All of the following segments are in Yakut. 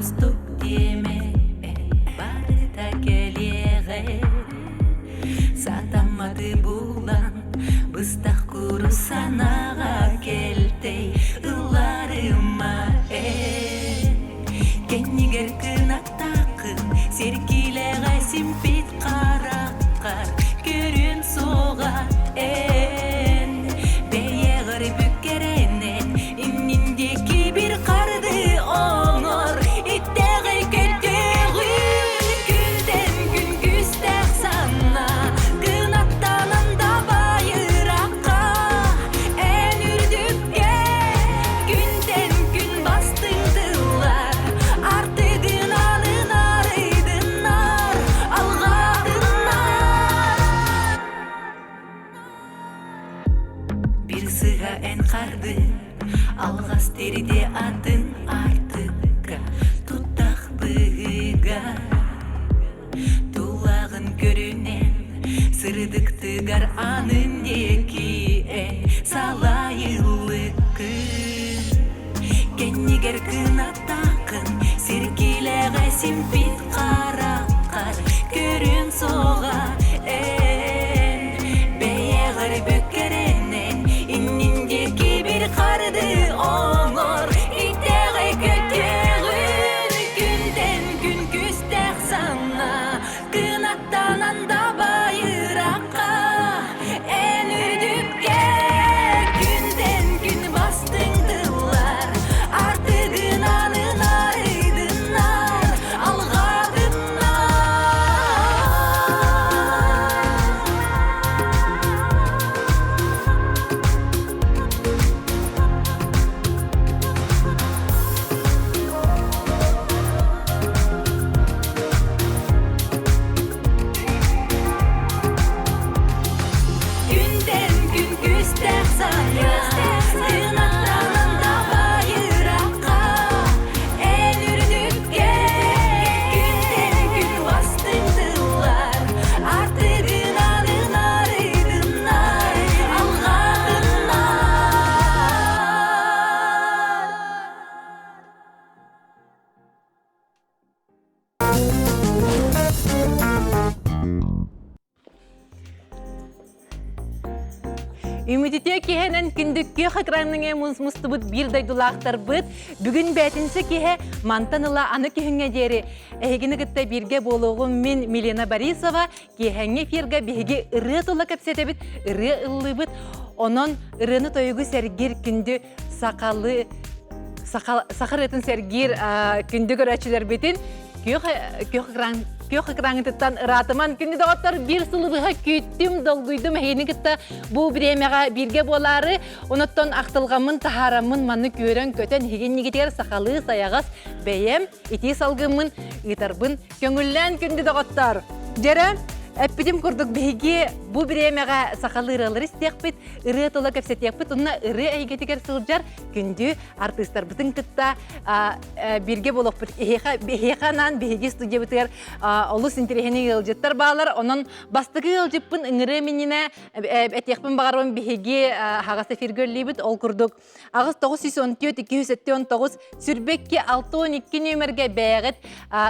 Уустук диэмэ барыта кэлиэҕэ Сатамматы булан быстах курус санааҕа кэлтэй ылларыма эн Кэннигэр кынаттааххын сиргилэҕэ симпит хараххар көрүөн суоҕа эн Бэйэҕэр бүккэрэнэн иннин диэки бир харды оҥор иттэҕэй көтөҕүн күнтэн күн күүстээх санна кынаттанан да байыраққа эн үрдүккэ күнтэн күн бастыҥ тыллар артыгын анын арыйдыннар алҕаатыннар Бир сыһа эн харды, алҕас тирде атын артыкка туттах быһыыга. Тулаҕын көрүнэн, сырдыктыгар анын диэки эн салайыллыккын. Кэннигэр кынаттааххын, сиргилэҕэ симпит хараххар көрүөн суоҕа эн бэйэҕэр бүккэрэнэн иннин диэки бир харды оҥор итэҕэй көтүөҕүн күнтэн күн күстээх санна кынаттанан да байыраққа эн үрдүккэ күнтэн күн бастыҥ тыллар артыгын анын арыйдыннар алҕаатыннар Күнтэн күн күстээх санаа Кынаттанан да байыраққа Эн үрдүккэ Күнтэн күн бастыҥ тыллар Артыгын анын арыйдыннар Алҕаатыннар Үмүтүтүө киһэнэн күндүккү хакранныҥа мустубут биир дойдулаахтарбыт бүгүн бээтинсэ киһэ мантан ыла аны күһүҥҥэ диэри эһигини кытта бииргэ буолуоҕум мин Милена Борисова киэһэҥҥи эфирга биһиги ырыа тула кэпсэтэбит ырыа ыллыыбыт онон ырыаны тойугу сэргиир күндү сахалы саха ырыатын сэргиир күндү көрөөччүлэрбитин күөх күөх экран күөх экраҥытыттан ыраатыман күндү доҕоттор биир сылы быһа күүттүм долгуйдум эһигини кытта бу бириэмэҕэ бииргэ буолаары оноттон ахтылҕаммын таһаараммын манны күөрэн көтөн иһигиннигитигэр сахалыы сайаҕас бэйэм итии салгыммын ыытарбын көҥүллээн күндү доҕоттор дьэрэ эппитим курдук биһиги бу бириэмэҕэ сахалыы ырыалары истиэхпит ырыа тула кэпсэтиэхпит уонна ырыа эйгэтигэр сылдьар күндү артыыстарбытын кытта бииргэ буолуохпут. Эһиэхэ анаан биһиги студиябытыгар олус интэриэһинэй ыалдьыттар баалар. Онон бастакы ыалдьыппын ыҥырыам иннинэ этиэхпин баҕарабын биһиги аһаҕас эфиргэ үллүүбүт. Ол курдук 8 914 279 сүрбэкки 62 нүөмэргэ бэйэҕит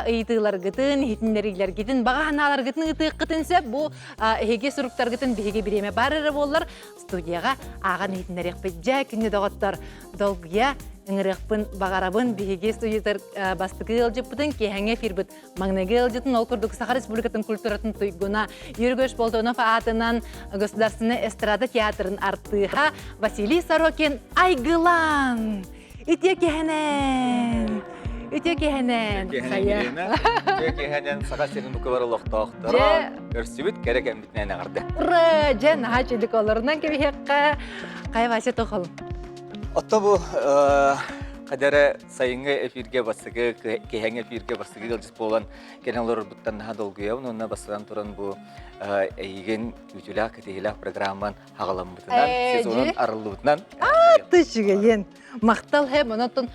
ыйытыыларгытын, иһитиннэриилэргитин, баҕа санааларгытын ыытыаххытын сөп. Бу эһиги суруктаргытын биһиги бириэмэ баар эрэ буоллар студияҕа ааҕан иһитиннэриэхпит. Дьэ, күндү доҕоттор, долгуйа ыҥырыахпын баҕарабын. Биһиги студиятар бастакы ыалдьыппытын, киэһэҥҥи эфирбит маҥнайгы ыалдьытын, ол курдук Саха Республикатын культуратын туйгуна Юрий Болтонов аатынан Государственный эстрада театрын артыыһа Василий Сорокин Айгылан! Үтүө киэһэнэн! Үтүө киэһэнэн! Хайа. Үтүө киэһэнэн Саха сирин букалар олохтоохторо көрсүбүт кэрэ кэммитинэн эҕэрдэ. Ура! Дьэ, наһаа чэдик олорунан кэбиһиэххэ. Хайа Вася тохол. Отто бу хадара сайыҥҥы эфиргэ бастакы киэһэҥҥи эфиргэ бастакы ыалдьыт буолан кэлэн олорорбуттан наһаа долгуйабын уонна бастатан туран бу эйигин күүтүүлээх кэтэһиилээх программан хаҕаламмытынан сезонун арыллыбытынан Ты үчүгэйин. Махтал хэм онотон.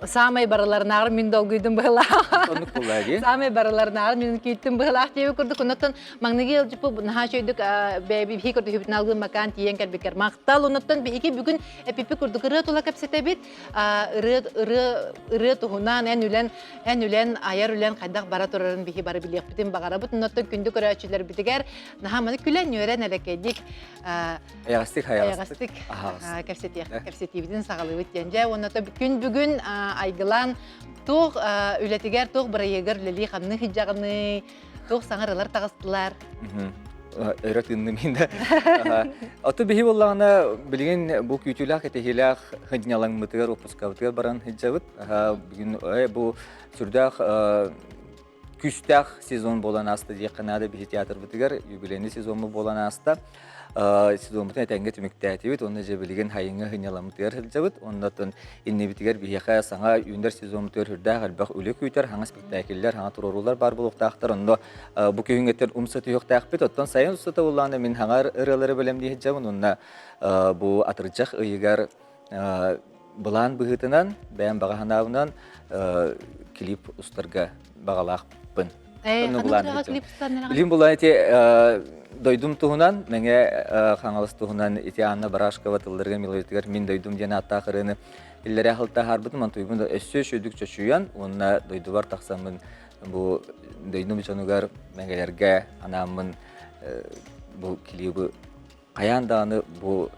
Саамай барыларынааҕар мин долгуйдум быһылаах. Оннук буолла дии. Саамай барыларынааҕар мин күүттүм быһылаах диэби курдук. Оннуттан маҥнайгы ыалдьыппыт наһаа үчүгэйдик бэйэби биһиги курдук үбүтүн алгын макаан тиийэн кэлбиккэр махтал. Оннуттан биһиги бүгүн эпиппит курдук ырыа тула кэпсэтэбит. Ырыа ырыа ырыа туһунан эн үлэн эн үлэн айар үлэн хайдах бара турарын биһи бары билиэхпитин баҕарабыт. Оннуттан күндү көрөөччүлэрбитигэр наһаа маны күлэн үөрэн элэкэйдик Эйэҕэстик хайаҕастык кэпсэтиэх кэпсэтиибитин саҕалыыбыт диэн. Дьэ уонна күн бүгүн айгылаан туох үлэтигэр, туох бырайыагар үлэлии-хамныы сылдьаҕыный, туох саҥа ыралар таҕыстылар? Өрө тыынным мин да. Ото биһи буоллаҕына билигин бу күүтүүлээх кэтэһиилээх сынньалаҥмытыгар, отпускабытыгар баран сылдьабыт. Бүгүн бу сүрдээх күүстээх сезон буолан ааста диэххэ наада биһи театрбытыгар юбилейный сезоммут буолан ааста. Сезоммутун этэҥҥэ түмүктээтибит уонна дьэ билигин хайыҥҥа сынньаламмытыгар сылдьабыт. Оннотон иннибитигэр биһиэхэ саҥа үүнэр сезоммутугар сүрдээх элбэх үлэ күүтэр, хаҥа спектакльлэр, хаҥа туруоруулар баар буолуохтаахтар. Онно бу күһүҥҥэттэн умса түһүөхтээхпит. Оттон сайын устата буллаҕына мин хаҥа ырыалары бэлэмнии сылдьабын. Уонна бу атырдьах ыйыгар былаан быһыытынан, бэйэм баҕа санаабынан клип устарга баҕалаахпын. Билим булан ити дойдум туһунан, Мэҥэ Хаҥалас туһунан ити Анна Барашкова тылларыгар мелодиятыгар «Мин дойдум» диэн ааттаах ырыаны иллэрээ сылта аһарбытым, онтуйбун да өссө үчүгдүк чочуйан уонна дойдубар тахсаммын бу дойдум дьонугар Мэҥэлэргэ анааммын бу клибы хайаан даҕаны бу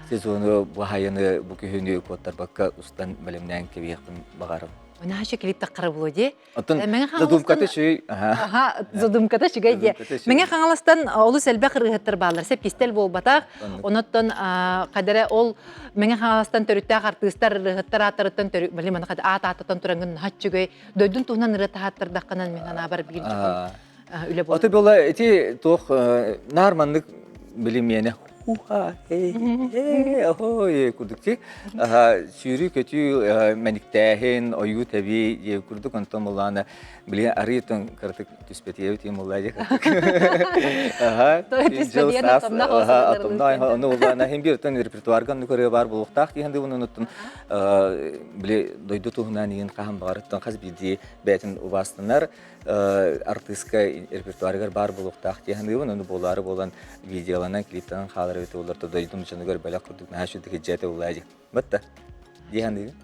сезону, бу хайаны, бу күһүнү куоттарбакка устан бэлэмнээн кэбиһиэхпин баҕарым. Наша клип таххара буолуо дии. Оттон задумката үчүгэй. Аха, задумката үчүгэй дии. Мэҥэ Хаҥаластан олус элбэх ырыаһыттар бааллар. Сөп кистэл буолбатах. Онуттан кадара ол Мэҥэ Хаҥаластан төрүттээх артыыстар ырыаһыттар ааттарыттан төрү били маны аат ааттан турангын наһаа үчүгэй дойдун туһунан ырыа таһааттардаххынан мин санаабар биир үлэ буолар. Аты буола ити туох наар маннык билимиэнэ хуха э охой курдук ти сүүрүү көтүү мэниктээһин ойуу тэбии диэ курдук онтон булаана билигин арыйтын кыратык түспэтиэбит тиим буллаа дии аха атомна ону булаана хим бир тон репертуарга онну көрө бар булуктаах диэн дыбын онуттун били дойду туһунан иин хаһан баҕарыттан хас биирдии бэйэтин убаастанар артыыска репертуарыгар баар буолуохтаах дии саныыбын. Ону буолаары буолан видеоланан, клиптанан хаалар эбит буоллар, то дойдум дьонугар бэлэх курдук наһаа үчүгэй дьиэтэ буоллаа дии. Батта дии саныыбын.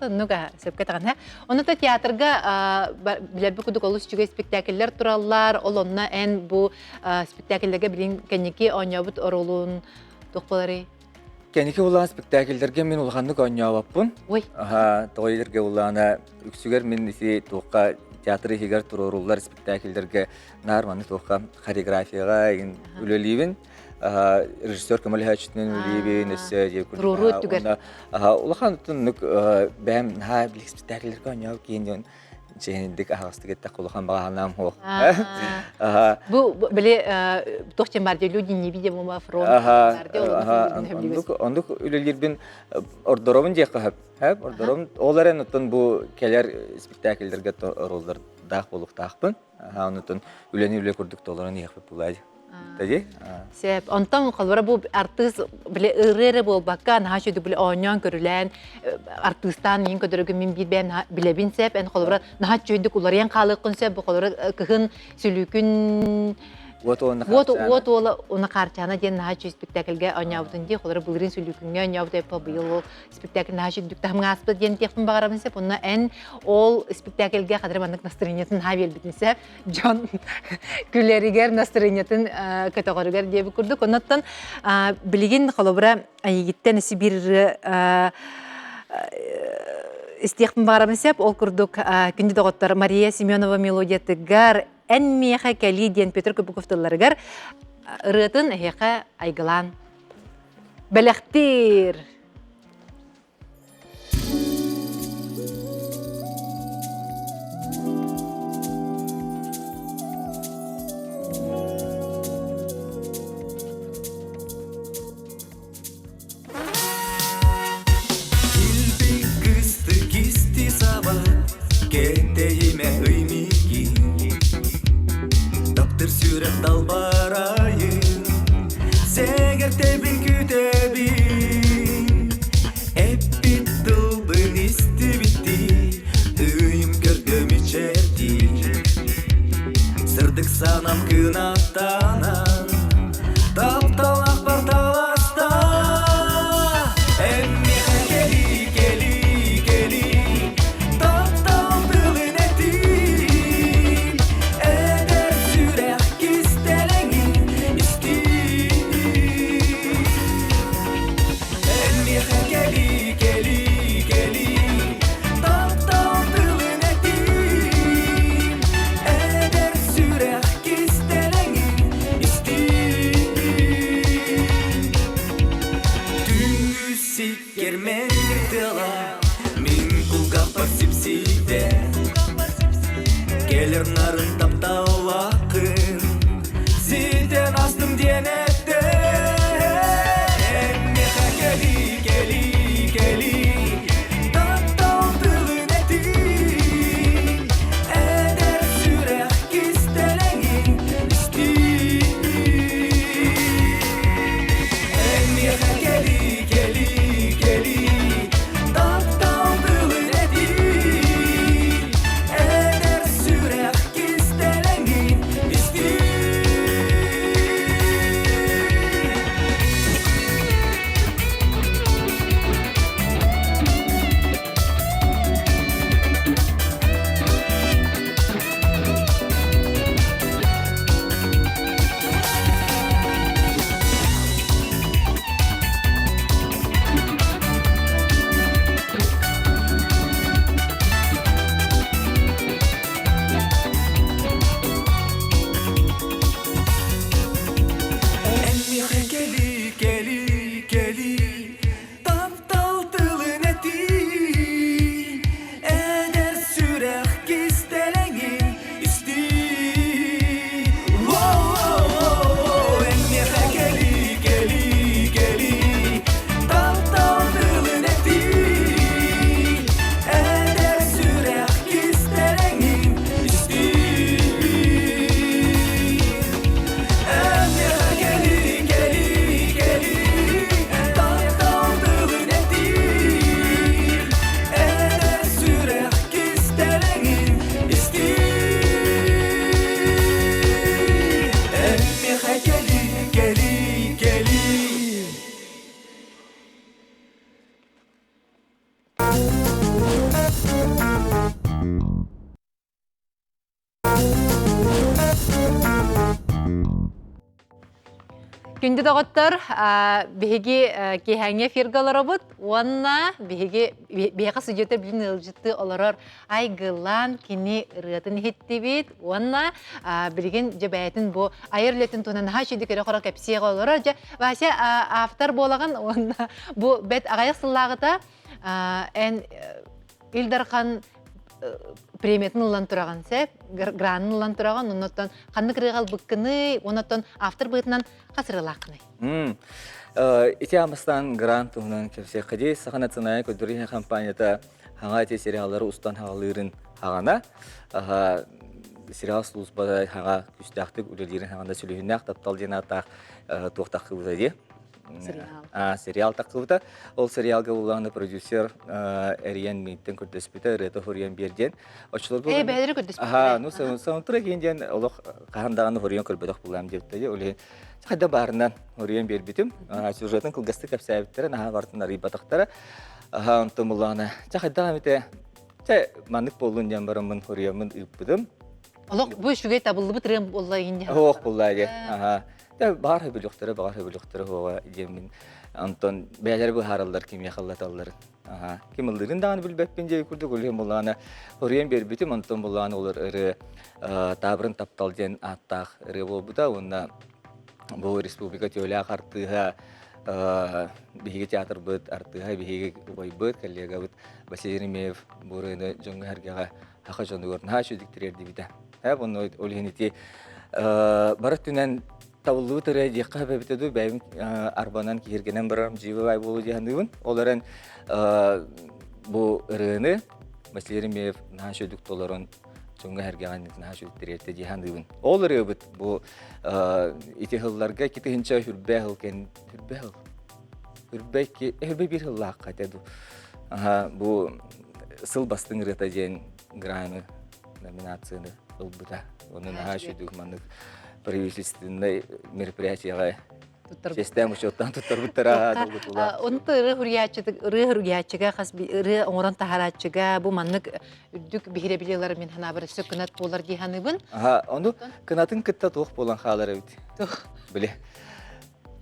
Оннук сөпкө таҕына. Ону та театрга билэрби курдук олус үчүгэй спектакльлэр тураллар. Ол онно эн бу спектакльлэргэ билин кэнники оонньообут оруолун туох буоларый? Кэнники улаан спектакльлэргэ мин улаханнык оонньообоппун. Ой. Аха, тоҕо дииргэ улаана үксүгэр мин ити туохха театр иһигэр туруоруллар спектакльлэргэ наар маны туохха хореографияҕа игин үлэлиибин. Режиссер көмөлөһөөччүтүнэн үлэлиибин, өссө дьиэ курдук. Туруоруу өттүгэр. Улахан туннук бэйэм наһаа билик спектакльлэргэ оонньообут киһин диэн чэһинирдик аһаҕастык эттэххэ улахан баҕаһанаам суох. Бу били туох диэн бар люди невидимого фронта Оннук үлэлиирбин ордоробун диэххэ сөп. Ордоробун ол эрэн оттон бу кэлэр спектакльлэргэ роллардаах буолуохтаахпын. Онутун үлэни үлэ курдук толорон иһиэхпит буолаа Тади? Сөп. Онтон холбора бу артыыс били ырыа эрэ буолбакка, наһаа үчүгэй били оонньоон көрүлээн, артыыстаан миин көдөрөгүн мин биир бэйэм билэбин сөп. Эн холобура наһаа үчүгэйдик уларыйан хаалыаххын сөп. Бу холобура кыһын сүлүүкүн Уот уонна Уот уот уола уна Хаарчаана диэн наһаа үчүгэй спектакльгэ оонньообутун дии. Холобура былырыын сүлүүкүҥҥэ оонньообут эппа быйыл ол спектакль наһаа үчүгдүк таһымҥа ааспыт диэн тиэхпин баҕарабын сөп. Онно эн ол спектакльгэ хадары маннык настроениетын наһаа биэрбитин сөп. Дьон күлэригэр, настроениетын көтөҕөрүгэр диэбит курдук. Оннуттан билигин холобура эйигиттэн өссө биир ырыа истиэхпин баҕарабын сөп. Ол курдук күндү доҕоттор Мария Семенова мелодиятыгар «Эн миэхэ кэлии» диэн Петр Кыбыков тылларыгар ырыатын эһиэхэ айгылаан бэлэхтиир. Килбик кысты кисти саба, Кэтэйимэ ыймики. Таптыр сүрэх далбарайын, Сэгэртэбин күтэбин. Санам кынаттанан Тапталах таласта Эн миэхэ кэли, кэли, кэли Таптал тылын этин Эдэр сүрэх кистэлэҥин истиий Эн миэхэ кэли, кэли, кэли Таптал тылын этиий Эдэр сүрэх кистэлэҥин истиий Түүҥҥү сиккэр мэллик тыала Мин кулгаахпар сипсийдэ Кэлэр нарын тапталлааххын Ситэн астым диэн эттэ Эн миэхэ кэли, кэли, кэли Таптал тылын этиий Эдэр сүрэх кистэлэҥин истиий Эн миэхэ кэли, кэли, кэли Таптал тылын этиий Эдэр сүрэх кистэлэҥин истиий Эн миэхэ кэли, кэли, кэли, таптал тылын этиий, эдэр сүрэх кистэлэҥин истиий. Воу-воу-воу, эн миэхэ кэли, кэли, кэли, таптал тылын этиий, эдэр сүрэх кистэлэҥин истиий. Эн миэхэ кэли, кэли, кэли, таптал тылын этиий, эдэр сүрэх кистэлэҥин истиий. Эн миэхэ кэли, кэли, кэли. Күндү доҕоттор, биһиги киэһээҥҥи эфиргэ олоробут уонна биһиги биһиэхэ судьуйата билин ыалдьытты олорор Айгылаан кини ырыатын иһиттибит уонна билигин дьэ бэйэтин бу айар үлэтин туһунан наһаа үчүгэй көрө-хоро кэпсиэҕэ олорор. Дьэ, Вася автор буолаҕын уонна бу бэт аҕыйах сыллааҕыта эн Ил Дархан премиятын ылан тураҕын сөп, гранын ылан тураҕын, оннуттан ханнык ырыаҕа ылбыккыный, оннуттан автор быһыытынан хас ырыалааххыный? Ити амыстан грант туһунан кэпсиэххэ дии. Саха национальнай көрдөрүү компанията хаҥа ити сериаллары устан хаҕалыырын хаҕана сериал службата хаҥа күүстээхтик үлэлиирин хаҕана сүлүһүннээх таптал диэн ааттаах туох таххыбыта дии. Сериал. Сериал таххыбыта. Ол сериалга буллаҕына продюсер эрийэн мииттэн көрдөспүтэ, ырыата хоруйан биэр диэн. Оччолорго Ээ, бэйэлэри көрдөспүттэрэ. Аха, ну саунтра киин диэн олох хаһан даҕаны хоруйан көрбөтөх буллаам диэбиттэ. Ол иһин хайда баарынан хоруйан биэрбитим. Сюжетын кылгастык кэпсээбиттэрэ, наһаа бартын арыйбатахтара. Аха, онтон буллаҕына, чэ хайдах эмитэ, чэ маннык буоллун диэн бараммын хоруйаммын ыыппытым. Олох бу үчүгэй табыллыбыт ырыам буолла инне. Ох булла диye. Аха. Дэ баҕар хөбүлүөхтэрэ, баҕар хөбүлүөхтэрэ хуоҕа диэммин. Онтон бэйэлэр быһаараллар кимиэхэ ыллаталларын. Аха. Ким ыллыырын даҕаны билбэппин диye курдук улиһин буллаана хоруйан биэрбитим, онтон буллаана олор ырыа таабырын таптал диэн ааттаах ырыа буолбута уонна бу республика түөлээх артыыһа биһиги театрбыт артыыһа биһиги убайбыт коллегабыт Василий Еремеев бу ырыаны дьоҥҥо-сэргэҕэ саха дьонугар наһаа үчүгдүк тириэрдибитэ. Ээ онно ол иһин ити бары өттүнэн табыллыбыт ырыа диэххэ сөп эбитэ дуу, бэйэм арбанан киһиргэнэн барарым дьиибэ баай буолуо дии саныыбын. Ол эрэн бу ырыаны Василий Еремеев наһаа үчүгдүк толорон дьоҥҥо-сэргэҕэ наһаа үчүгдүк тириэртэ дии саныыбын. Ол ырыабыт бу ити сылларга 2000 хүрбэ сыл кэн хүрбэ сыл хүрбэ икки хүрбэ биир сыллаахха этэ дуу. Бу сыл бастыҥ ырыата диэн граны. номинацияны ылбыта. Оны наһаа үчүгэй маннык правительственнай мероприятияҕа честям учуоттаан туттарбыттара долгутуулаах. Онто ырыа ырыа хас ырыа оҥорон таһарааччыга бу маннык үрдүк биһирэбили ылар мин санаабар өссө кынат буолар дии саныыбын. Аха, ону кынатын кытта туох буолан хаалар эбит. Били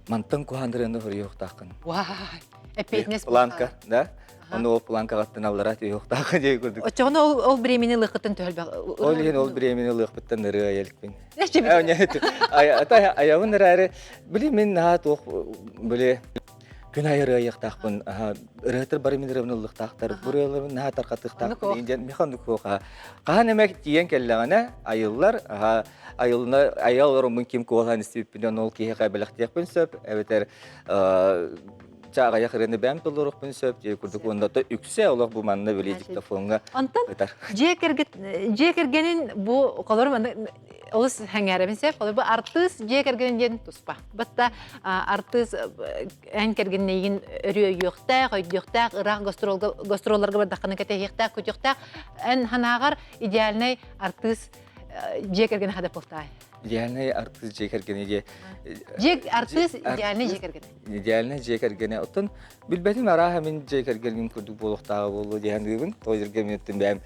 мантан куһаандырыаны хоруйуохтааххын. Вай, эппиэтинэс Планка, да? Ону ол планкаҕыттан аллара түһүөхтааххын диye курдук. Оччоҕуна ол ол бириэмини ылыаххыттан төһөлбөх. Ол иһин ол бириэмини ылыахпыттан ырыа айалыкпын. Айабын эрээри, били мин наһаа туох били күн айы ырыайыахтаахпын ырыатыр бары мин ырыабын ыллыктаахтар бу ырыаларбын наһаа тарҕатыахтаахпын диэн миэхэ оннук суох хаһан эмэ тиийэн кэллэҕинэ айыллар айылына айа олороммун ким куолаан истибиппинэн ол киһиэхэ бэлэхтиэхпин сөп эбэтэр чааҕайах ырыаны бэйэм толоруохпун сөп дии курдук уонна то үксэ олох бу манна били диктофоҥҥа Онтон дьиэ дьиэ кэргэнин бу холор олус сэҥээрэбин сөп. Холор бу артыыс дьиэ кэргэнин диэн туспа. Батта артыыс эн кэргэннэйигин өрүү өйүөхтээх, өйдүөхтээх, ыраах гастролларга бардаххына кэтэһиэхтээх, күтүөхтээх. Эн санааҕар идеальнай артыыс дьиэ кэргэнэ хада буолтаай? Идеальнай артыыс дьиэ кэргэни дьиэ Дьиэ артыыс идеальнай дьиэ кэргэнэ. Идеальнай дьиэ кэргэнэ. Оттон Билбэтим арааһа мин дьиэ кэргэним курдук буолуохтааҕа буолуо диэн саныыбын. Тоҕо дииргэ мин өттүн бэйэм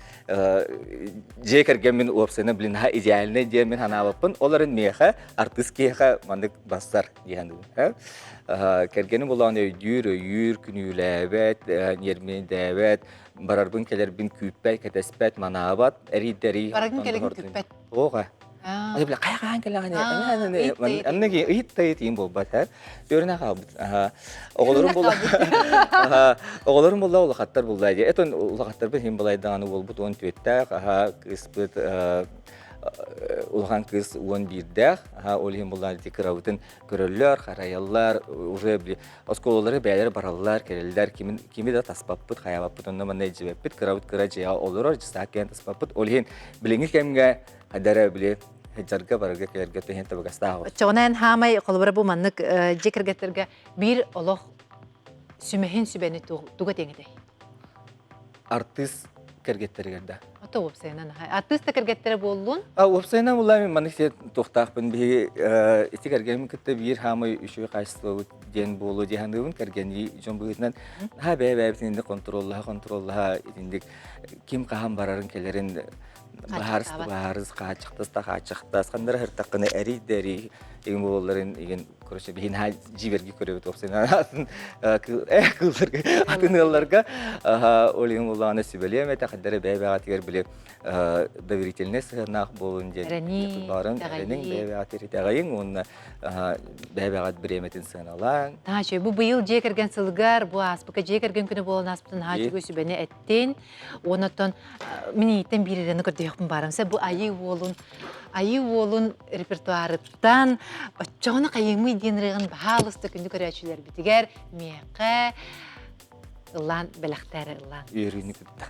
дьиэ кэргэммин уопсайынан блин наһаа идеальнай диэн мин санаабаппын. Ол эрэн миэхэ артыыс киһиэхэ маннык бассар дии саныыбын. Кэргэним булаан өйдүүр, өйүүр, күнүүлээбэт, ньиэрмэйдээбэт, барарбын кэлэрбин күүппэт, кэтэспэт, манаабат, эрийдэрий. Бараргын кэлэргин күүппэт. Оҕа. Аны бile хайа хаан кэлэҕин анныги ыйыт да ыйыт буолбат ха өрүнэ хаалбыт оҕолорум буолла оҕолорум буолла улахаттар булла дии этон улахаттарбын иһин балайдаҕаны буолбут уон түөттээх аха кыыспыт улахан кыыс уон биирдээх аха ол иһин булла ити кырабытын көрөллөр харайаллар уже били оскуолалары бэйэлэр бараллар кэлэллэр кими кими да таспаппыт хайаабаппыт онно манна илдьибэппит кырабыт кыра дьиэҕэ олорор дьысаак кэлэн таспаппыт ол иһин билиҥҥи кэмҥэ хайдара били сылдьарга барарга кэлэргэ түһэн табыгастаах Оччоҕуна эн хаамай холобура бу маннык дьиэ кэргэттэргэ биир олох сүмэһин сүбэни туга этиэҥ этэй? Артыыс кэргэттэригэр да. Ото уопсайынан артыыс да кэргэттэрэ буоллун? А уопсайынан буолла мин маннык сиэ туохтаахпын биһиги ити кэргэним кытта биир хаамай үчүгэй хаачыстыбабыт диэн буолуо дии саныыбын кэргэнии дьон быһыытынан наһаа бэйэ-бэйэбитин инник контроллаһа контроллаһа итинник ким хаһан барарын кэлэрин баһаарыс баһаарыс хааччахтас да хааччахтас ханнара сыртаххына эрий да эрий игин буолалларын игин короче биһин ха дьиибэрги көрөбүт уопсайынан атын кыылларга атын ыалларга ол иһин буоллаҕына сүбэлиэм этэ ханнара бэйэ-бэйэҕитигэр били доверительнай сыһыаннаах буолун диэн баҕарым эрэниҥ бэйэ-бэйэҕитигэр итэҕэйиҥ уонна бэйэ-бэйэҕит бириэмэтин сыаналааҥ. Наһаа бу быйыл дьиэ кэргэн сылыгар бу ааспыкка дьиэ кэргэн күнэ буолан ааспытын наһаа үчүгэй сүбэни эттин. Онон мин ииттэн биир ырыаны көрдөһүөхпүн баарым. Бу Айыы уолун Айыы уолун репертуарыттан оччоҕуна хайыымый диэн ырыаҕын баһаалыста күндү көрөөччүлэрбитигэр миэхэ ыллаан бэлэхтээри ыллаан. Үөрүүнү кытта.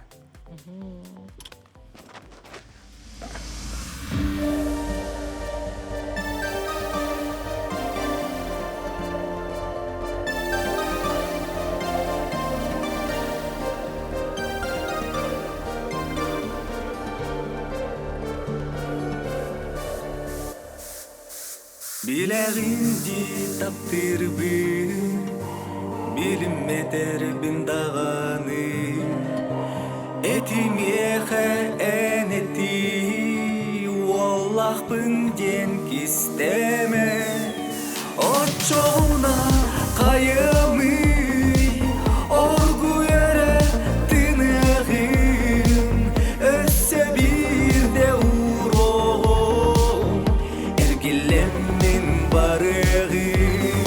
Билэҕин дии таптыырбын, билиммэтэрбин даҕаны, Этимиэхэ эн этиий, уоллаахпын диэн кистээмэ, Оччоҕуна хайыамый, оргуй эрэ тыныаҕым, өссө биирдэ ууруоҕум, эргиллэммин барыаҕым.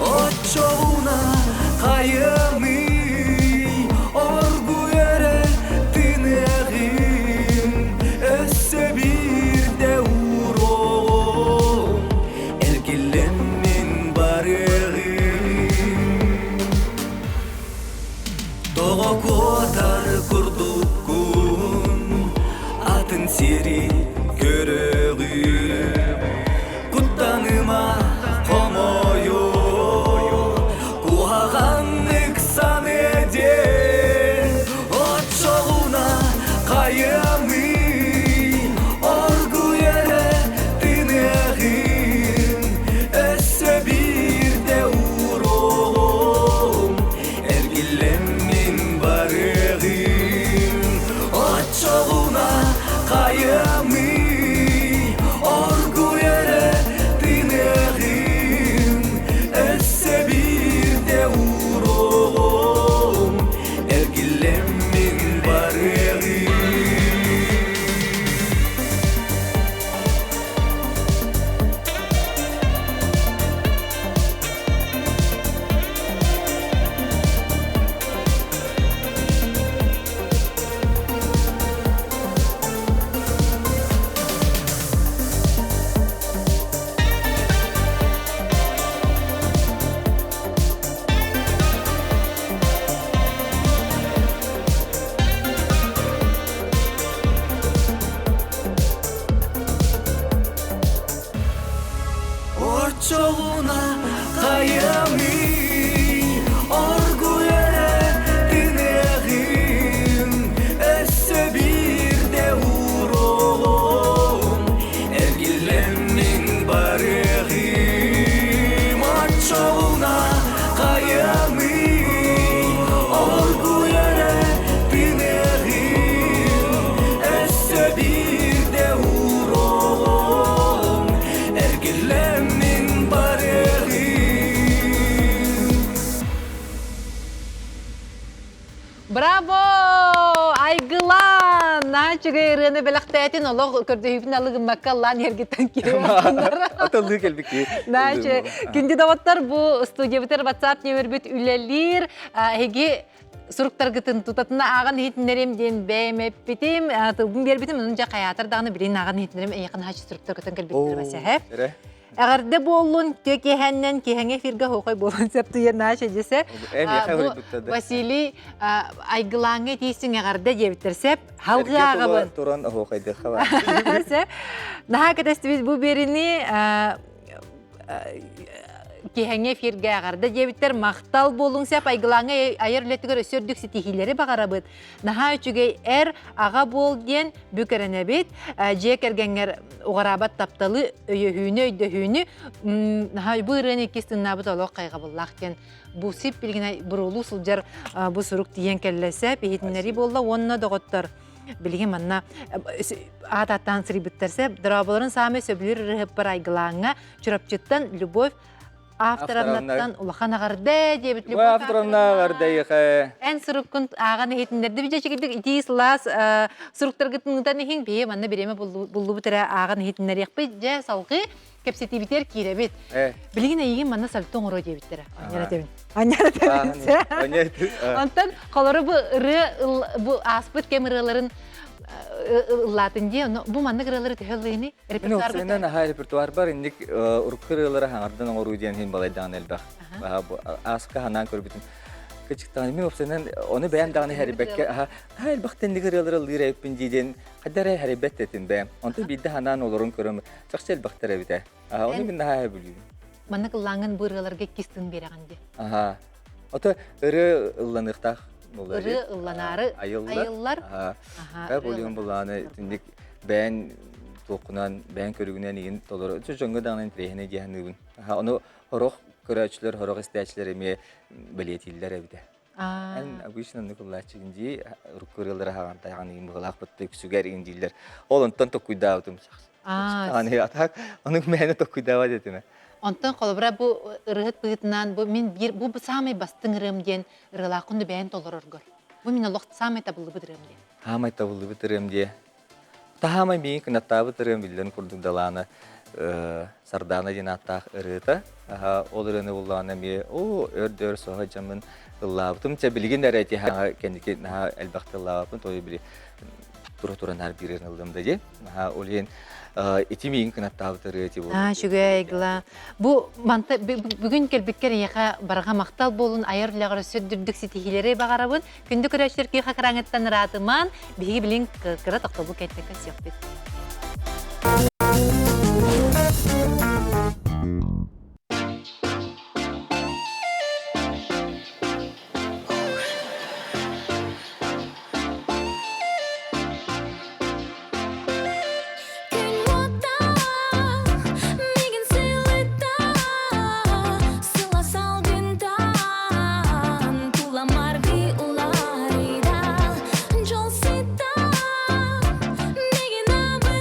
Оччоҕуна хайыамый, оргуй эрэ тыныаҕым, өссө биирдэ ууруоҕум, Эргиллэммин барыаҕым. Оччоҕуна хайыамый оргуй эрэ тыныаҕым өссө биирдэ ууруоҕум эргиллэммин барыаҕым оччоҕуна хайыамый оргуй эрэ тыныаҕым өссө биирдэ ууруоҕум эргиллэммин барыаҕым. Браво! Айгылаан! Наһаа үчүгэй ырыаны бэлэхтээтин олох көрдөһүүбүн алыгыммакка аллаан эргиттэн киирэн Атыллыы кэлбит киһи. Наһаа үчүгэй. Күндү доҕоттор, бу студиябытыгар WhatsApp нөмербүт үлэлиир. Эһиги суруктаргытын тутатына ааҕан иһитиннэрим диэн бэйэм эппитим, тылбын биэрбитим, онон дьэ хайаатар даҕаны билигин ааҕан иһитиннэрим эйиэхэ наһаа суруктар көтөн кэлбиттэр басэһэ. Эҕэрдэ буоллун, түө киэһэннэн киэһэҥи эфиргэ хоохой буолан сөп туйа наша дьэсэ. Василий айгылааҥҥа итиисиҥ эҕэрдэ диэбиттэр сеп. Халгы ааҕабын. Туран оһуохайдыахха бар. Сеп. Наһаа кэтэстибит бу биэрини киэһэҥҥи эфиргэ эҕэрдэ диэбиттэр махтал буолуҥ сеп айгылааҥҥа айар үлэтигэр өссө үрдүк ситиһиилэри баҕарабыт. Наһаа үчүгэй эр, аҕа буол диэн бүк эрэнэбит. Дьиэ кэргэҥҥэр уҕараабат тапталы, өйөһүүнү, өйдөһүүнү наһаа бу ырыаны иккис тыннаабыт олох хайҕабыллаах диэн бу сип билигин буруолуу сылдьар бу сурук тиийэн кэллэ сеп иһитиннэрии буолла уонна доҕоттор билигин манна аат ааттаан сырыйбыттар сеп дорооболорун саамай сөбүлүүр ырыһыппар айгылааҥҥа Чурапчыттан Любовь Авторовнаттан улахан аҕарда диэбит Любовь Авторовна аҕарда эйиэхэ. Эн суруккун ааҕан иһитиннэрди бidьэчигидик итии сылаас суруктаргытын ыытан иһиҥ биһи манна бириэмэ буллубут эрэ ааҕан иһитиннэриэхпит дьэ салгыы кэпсэтиибитигэр киирэбит. Билигин эйигин манна сальто оҥоруо диэбиттэрэ. Анньара этэбин. Анньара этэбин. Онтон холору бу ырыа бу ааспыт кэм ырыаларын ыллаатын дии. Бу маннык ырыалары төһө ыллыыный? Мин опсайынан аһаа репертуарбар инник урукку ырыалары хаҥардан оҥоруу диэн иһин балайдаан элбэх. Ааска ханаан көрбүтүм. Кычыктаҕын мин опсайынан ону бэйэм даҕаны хэрийбэккэ аха наһаа элбэх тэнник ырыалары ыллыыр эбиппин дии диэн хайда эрэ хэрийбэт этим бэйэм. Онтон биирдэ ханаан олорон көрөм чахчы элбэхтэр эбитэ. Ону мин наһаа сөбүлүүбүн. Маннык ыллааҥҥын бу ырыаларга иккис тын биэрэҕин дии. Аха. Ото ырыа ылланыахтаах буолар. Ырыа ылланаары айыллар. Аха. Бу булааны итинник бэйэн туоххунан, бэйэн көрүгүнэн игин толору. Дьоҥҥо даҕаны интэриэһинэй дии саныыбын. Ону хорох көрөөччүлэр, хорох истээччилэр эмиэ бэлиэтииллэр эбитэ. Эн обычно оннук ыллааччыгын дии, урукку ырыалары хаҕан тайаҕан игин быһылаах бытта үксүгэр игин дииллэр. Ол онтон токкуйдаабытым. Аны атак, ону мээнэ токкуйдаабат этим. Онтон холобура бу ырыһыт быһыытынан бу мин биир бу саамай бастыҥ ырыам диэн ырыалааххын да бэйэн толороргор. Бу мин олох саамай табыллыбыт ырыам диэн. Хаамай табыллыбыт ырыам диэ. Таһаамай миигин кынаттаабыт ырыам биллэн курдук далаана Сардаана диэн ааттаах ырыата. Ол ырыаны буллаҕына эмиэ оо өр да өр соһо дьаммын ыллаабытым. Чэ билигин эрэ ити кэнники наһаа элбэхтэ ыллаабаппын той били тура туран аар биир ыллым да дии. Наһаа ол иһин ити миигин кынаттаабыт ырыа ити буолла. Аа, үчүгэй Айгыла. Бу манта бүгүн кэлбиккэр эйиэхэ барҕа махтал буолун, айар үлэҕэр өссө үрдүк ситиһиилэри баҕарабын. Күндү көрөөччүлэр киэхэ экраҥыттан ыраатымаан, биһиги билин кыра тохтобул кэнниттэн көрсүөхпүт. Күн уота, миигин сылыта, сыла салгынтан туламаргы уларыйда. Дьол сыта, миигин абыта.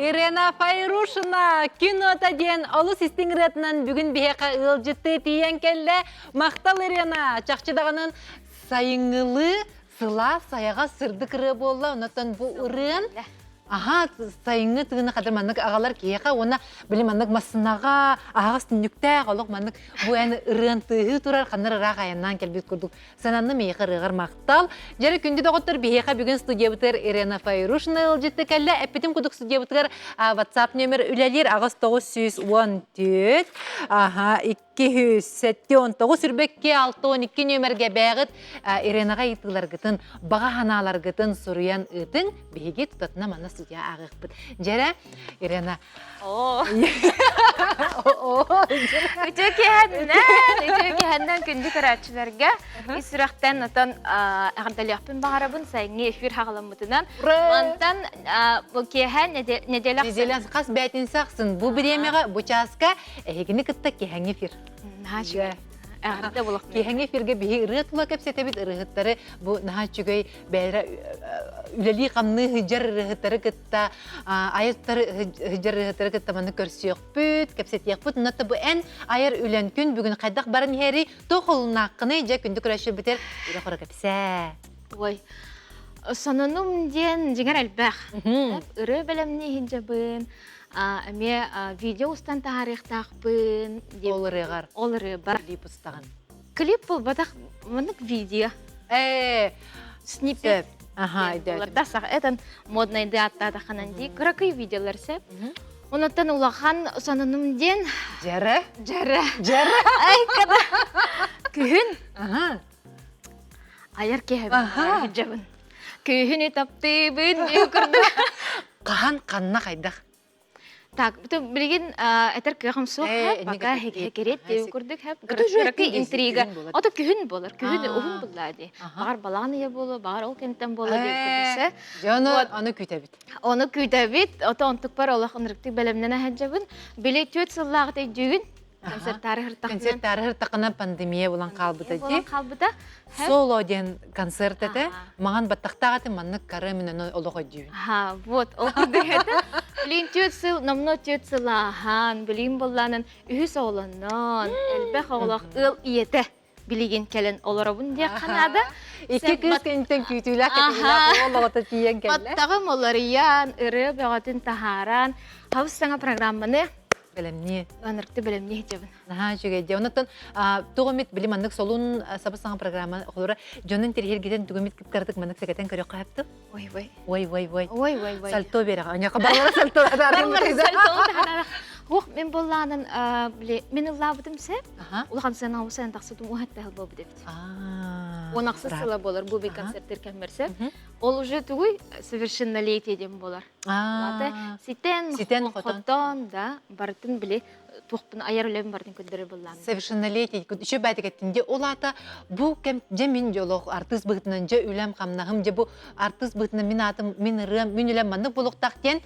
Ирена Файрушина кинота диэн олус истиҥ ырыатынан бүгүн биһиэхэ ыалдьыттыы тиийэн кэллэ. Махтал Ирена, чахчы даҕанан сайыҥҥылыы сылаас сайаҕас сырдык ырыа буолла. Онтон бу ырыан Аха, сайыҥҥы тыыны хатыр маннык аҕалар киһиэхэ уонна били маннык массынаҕа аһаҕас түннүктээх олох маннык бу эн ырыан тыаһыы турар ханнар ыраах айаннаан кэлбит курдук сананным миэхэ ырыаҕар махтал. Дьэрэ күндү доҕоттор биһиэхэ бүгүн студиябытыгар Ирена Файрушина ыалдьытты кэллэ. Эппитим курдук студиябытыгар WhatsApp номер үлэлиир 8914 аха 279 62 62 нүөмэргэ бээҕит Иренаҕа ыйытыыларгытын, баҕа санааларгытын суруйан ыытыҥ. Биһиги тутатына манна студия ааҕыахпыт. Дьэрэ, Ирена, Оо. Үтүө киэһэннэн, үтүө киэһэннэн күндү көрөөччүлэргэ ис сүрэхтэн отон эҕэрдэлиэхпин баҕарабын сайыҥҥы эфир хаҕаламмытынан. Мантан бу киэһэ неделя Неделя хас бээтинсэ ахсын бу бириэмэҕэ бу чааска эһигини кытта киэһэҥҥи эфир. Наһаа үчүгэй. Эҕэрдэ буолуох. Киэһэҥҥи эфиргэ биһи ырыа тула кэпсэтэбит ырыаһыттары бу наһаа үчүгэй бэйэлэрэ үлэлии-хамныы сылдьар ырыаһыттары кытта айар сылдьар ырыаһыттары кытта маннык көрсүөхпүт, кэпсэтиэхпит. Онно бу эн айар үлэн күн бүгүн хайдах баран иһэрий, туох холуннааххыный, дьэ күндү көрөөччүбүтэр үрэ-хоро кэпсээ. Ой, сонунум диэн дьиҥэр элбэх. Ырыа бэлэмнии сылдьабын, эмиэ видео устан таһаарыахтаахпын. Ол ырыаҕар. Ол ырыабар. Клип устаҕын. Клип буолбатах, маннык видео. Сниппет. Аха, Олорда сах этэн моднайды аттаатаххынан дии кыракый видеолар сеп. Онуттан улахан сонунум диэн Дьэрэ. Дьэрэ. Дьэрэ. Ай када. Күһүн. Аха. Айар киһибин дьабын. Күһүнү таптыыбын дии курдук. Хаһан ханна хайдах? Так, билигин этэр кыаҕым суох хэп, пока хекерет диэн курдук хэп, кыракый интрига. Ото күһүн болар, күһүн уһун булла ди. Баҕар балаҕан ыйа буолуо, баҕар ол кэнтэн буолуо диэн курдук Дьэ, ону ону күүтэбит. Ону күүтэбит, ото онтукпар олох ынырыктык бэлэмнэнэ сылдьабын. Били түөрт сыллааҕыта өйдүүгүн? Концерттаары һыртахына. Концерттаары һыртахына пандемия булан хаалбыта дии. Булан хаалбыта. Соло диэн концерт этэ. Маҕан баттахтаах этим маннык кары мин ону олох өйдүүбүн. Ха, вот, ол курдук этэ. Билин түөрт сыл, номно түөрт сыл ааһан, билин боллаанан үһүс оҕолоннон, элбэх оҕолоох ыал ийэтэ билигин кэлэн олоробун диэххэ наада. Икки кыыс кэнниттэн күүтүүлээх кэтиилээх уол оҕото тиийэн кэллэ. Баттаҕым уларыйан, ырыа бөҕөтүн таһааран, хабыс саҥа программаны бэлэмнии. Ынырыкты бэлэмнии сылдьабын. Наһаа үчүгэй дии. Онуттан туох эмит били маннык солун саба саҥа программа холура дьонун тириһиргитэн тугу эмит кыптардык маннык сэгэтэн көрүөххэ сөптө? Ой ой. Ой ой ой. Ой ой ой. Сальто берега. Аняка баллара сальто. Барылара сальто. Ух, мен боллаанын били мен ыллаабытым сеп. Улахан сцена усен тахсытым уһатта хыл болбут эбит. Он ахсыс сыла болар бу би концерттер кэммерсе. Ол уже тугуй совершеннолетие диэн болар. Лата ситен Ситен хотон да барытын били туохпун айар үлэбин барытын көрдөрөр буллаам. Совершеннолетие еще бәтик де ол ата бу кэм дьэ мин дьолох артыыс быһытынан дьэ үлэм хамнаһым дьэ бу артыыс быһытынан мин атым мин ырыам мин үлэм маннык булуктах диэн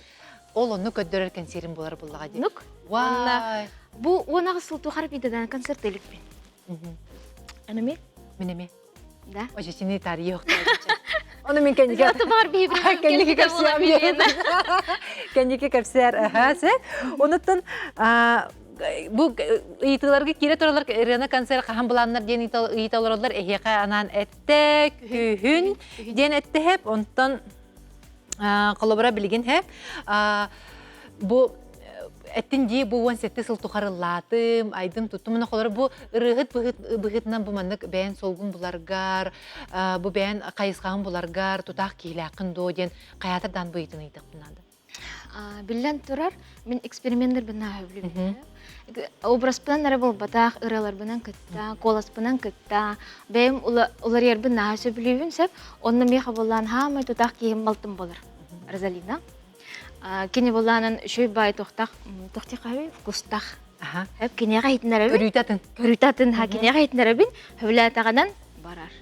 ол онну көрдөрөр кэнсиэрим буолар буллаҕа дии. Нук. Вай. Бу уонаҕы сыл тухары бидадан концерт эликпин. Анами? Мин эми. Да. Ожичини тария Оны мен кэнники Зато бар кэнники кэпсиэм кэнники кэпсээр аха Онуттан бу ыйытыыларга киирэ туралар Рена концерт хаһан былааннар диэн ыйыта олороллор эһиэхэ анаан этте күһүн диэн эттэһэп онтон холобура билигин һэ бу эттин дии бу 17 сыл тухарыллаатым айдым туттум мына холор бу ырыһыт быһыытынан бу маннык бэйэн солгун буларгар бу бэйэн хайысхаҕын буларгар тутаах киһилээххин дуо диэн хайаатар даан быйытын ыйытыахпын наада Биллэн турар, мин эксперименнербин наһаа сөбүлүүбүн. Образпынан эрэ буолбатах, ырыаларбынан кытта, куоласпынан кытта, бэйэм уларыйарбын наһаа сөбүлүүбүн сөп. Онно миэхэ буоллаан хаамай тутаах киһим балтым болар. Розалина. Кини буоллаанан үчүгэй баай туохтах, туохтихаһый вкустах. Хөп киниэхэ иһитиннэрэбин. Көрүүтэ атын. Көрүүтэ атын, ха киниэхэ иһитиннэрэбин, сөбүлээтэҕинэн барар.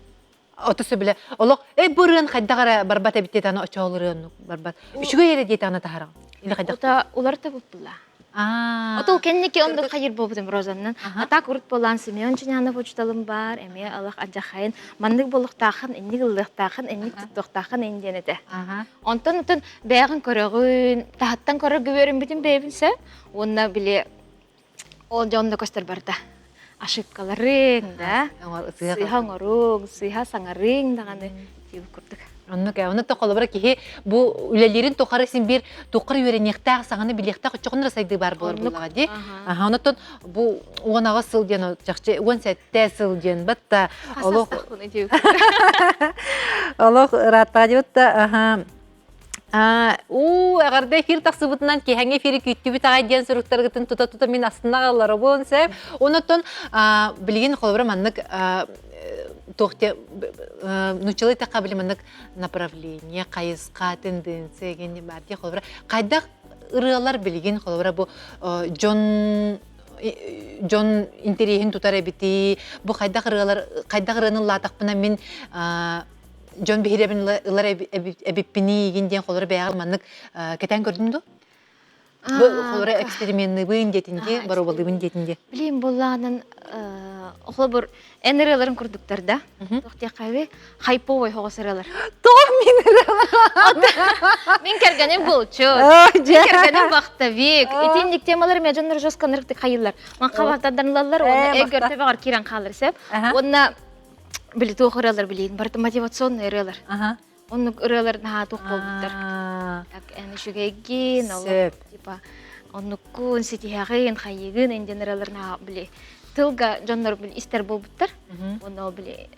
Ото сөбүлэ. Олох эй бу ырыан хайдах эрэ барбат эбит диэтаҕына очоол ырыан барбат. Үчүгэй эрэ диэтэҕинэ таһараҕын. Или хайдах? Ота уларыта буппула. Отол кэнники оннук хайыр буолбутум Розаннан. А так урут буолан Семен Чунянов учуталым бар, эмиэ алах адьахайын маннык буолуохтаахын, инник ыллыахтаахын, инник туттуохтаахын ин диэн этэ. Онтон отон бэйэҕин көрөҕүн, таһыттан көрөр үөрэммитим бэйэбин сөп. Уонна били ол дьонно көстөр барда. Ошибкаларыҥ да, сыыһа оҥоруҥ, сыыһа саҥарыҥ даҕаны диэбит курдук. Оннук ээ. Онно холобура киһи бу үлэлиирин тухары син биир тухары үөрэниэхтээх, саҥаны билиэхтээх оччоҕуна сайдыы баар буолар буоллаҕа дии. Аха, онтон бу 18 сыл диэн чахчы 17 сыл диэн батта олох олох ырааттаҕа диэбит да аха уу эҕэрдэ эфир тахсыбытынан киһэҥҥэ эфири күүттүбүт аҕай диэн суруктаргытын тута-тута мин астына аҕалларабын сөп. Онотон билигин холобура маннык туох те нуччалыы эттэххэ били маннык направление хайысха тенденция гин бар дии холобура хайдах ырыалар билигин холобура бу дьон дьон интэриэһин тутар эбитий бу хайдах ырыалар хайдах ырыаны ыллаатахпына мин дьон биһирэбин ылар эбиппиний игин диэн холобура бэйэҕэ маннык кэтээн көрдүм дуо Бу холобура эксперименныыбын диэтин дии, боруобалыыбын диэтин дии. Билим буоллаҕынан холобур эн ырыаларын курдуктар да. Туох диэххэ хайповой хоҕос ырыалар. Тоҕо мин ырыаларым? Мин кэргэним булчут. Мин кэргэним вахтовик. Итинник темалар мен дьоннор жестко нырыктык хайыллар. Ман хабартарданылаллар, уонна эгер төбөҕөр киирэн хаалар сеп. Уонна били туох ырыалар билиин, барыта мотивационный ырыалар. Оннук ырыалар наһаа туох буолбуттар. Так эн үчүгэйгин, ол типа оннуккун, ситиһэҕин, хайыгын индиэн ырыалар наһаа били тылга дьоннор били истэр буолбуттар. Уонна ол били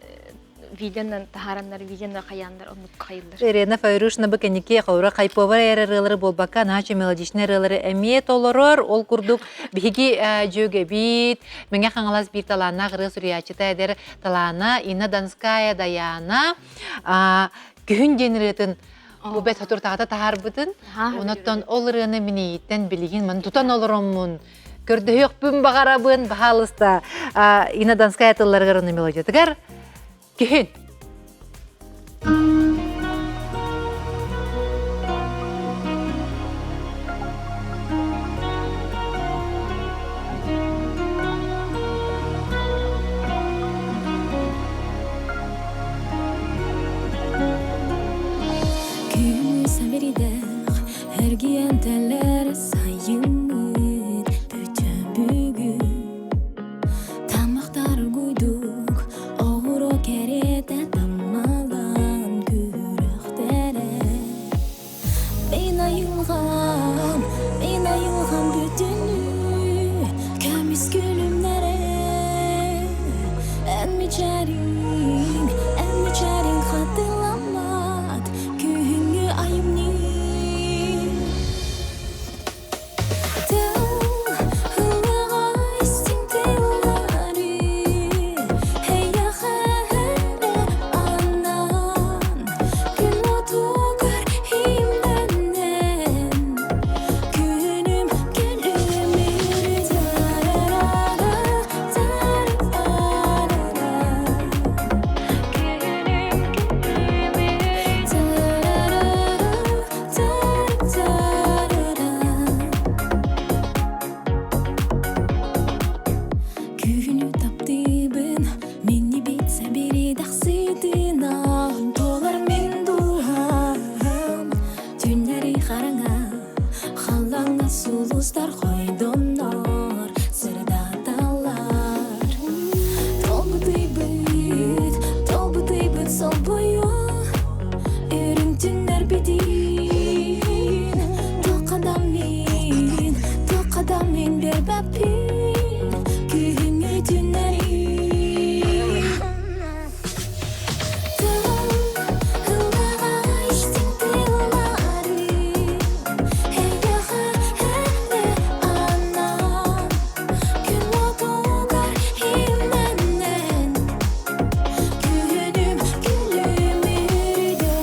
видеонан таһаараннар, видеоны хайааннар оннук хайыллар. Ирина Файрушна бу кэнники холобура хайповар эрэ ырыалары буолбакка, наһаа мелодичный ырыалары эмиэ толорор. Ол курдук биһиги дьүөгэбит, Мэҥэ Хаҥалас биир талааннаах ырыа суруйааччыта эдэр талаана Инна Донская Даяна Күһүн диэн ырыатын бу бэт соторутааҕыта таһаарбытын, онуттан ол ырыаны минииттэн билигин маны тутан олороммун, көрдөһүөхпүн баҕарабын, баһаалыста Инна Донская тылларыгар уонна мелодиятыгар Күһүн. Күн сэмиридэх эргийэн тэлэр сайыммыт бүтэ бүгүн Таммахтар оргуйдук оҕуруо кэриэтэ таммалаан күрэхтэрэ Мин айылҕам, мин айылҕам бүтүннүү көмүс күлүмнэрэ Эн мичээриҥ, эн мичээриҥ хатыламмат күһүҥҥү айымньы Күһүнү таптыыбын, миннибит сэбиридэхситинэн Туолар мин дууһам, түннэри хараҥа, халлааҥҥа сулустар хойдоннор, сырдаталлар. Толбутуйбут, толбутуйбут солбуйу, Үрүҥ түннэрбитин Туохха да мин, туохха да мин биэрбэппин Күһүҥҥү түннэри Тыл ыллаҕа истиҥ тыллары Эйиэхэ эрэ анаан Күн уотугар имнэнэн Күһүнүм күлүмүрдэ.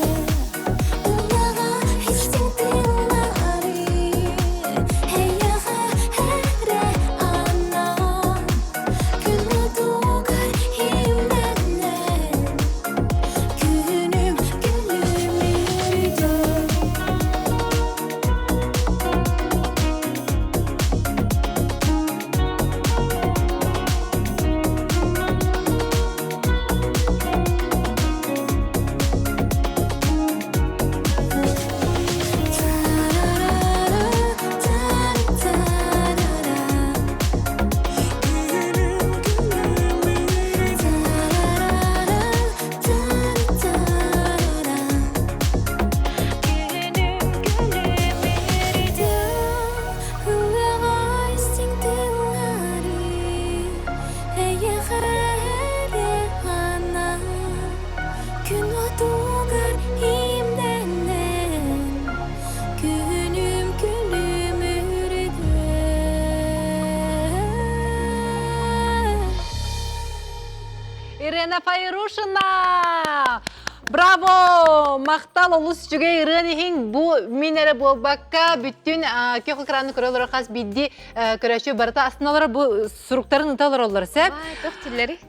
Ирена Файрушина! Браво! Махтал олус үчүгэй ырыан иһин бу мин эрэ буолбакка бүттүн күөх экраны көрө олорор хас биирдии көрөөччү барыта астына олорор бу суруктарын ыта олороллор сөп. Туох тиллери?